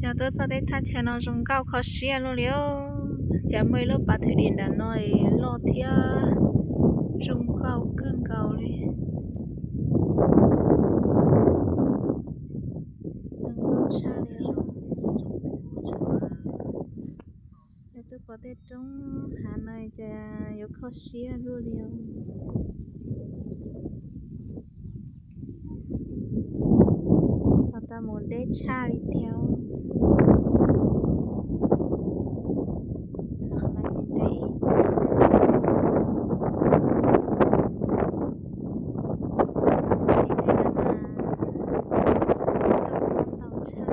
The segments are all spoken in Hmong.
Yog tuaj txog tej thaj chaw no zoo nkauj kho siab luaj li. Cas muaj ib lub pas thwm dim nram no loj thiab zoo nkauj kawg nkaus li. Zoo nkauj tshaj li. Yog tuaj pom tej roob hav no cas yuav kho siab luaj li os. Ho tau mus deb tshaj li tiag. Txog qhov no ces deb ib pliag. Tim tej no mas tau tau tshaj.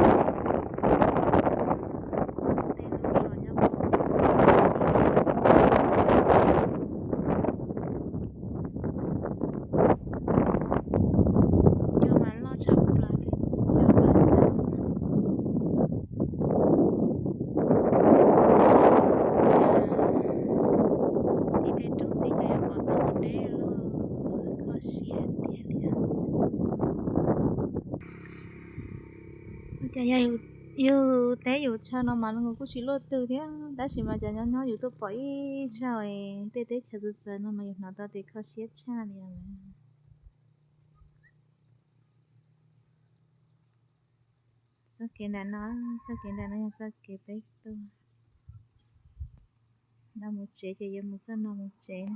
Tej lub zos nyob pem cov mas loj tshaj plaws li, cov plaws ntawd. Tim tej roob tid ces yuav pom tau mus deb loj, kho siab tiag li. Cas yog yus teb yus chaw no mas zoo nkaus kuj tsis luaj twg thiab, tab sis mas cas nyob nyob yus tuaj pom ib zaug tej teb chaws txawv txawv no mas yus hnov tau tias kho siab tshaj li os. Txoj kev nram no, txoj kev nram no yog txoj kev peb tuaj. Nram mus tsev ces yuav mus txoj no mus tsev.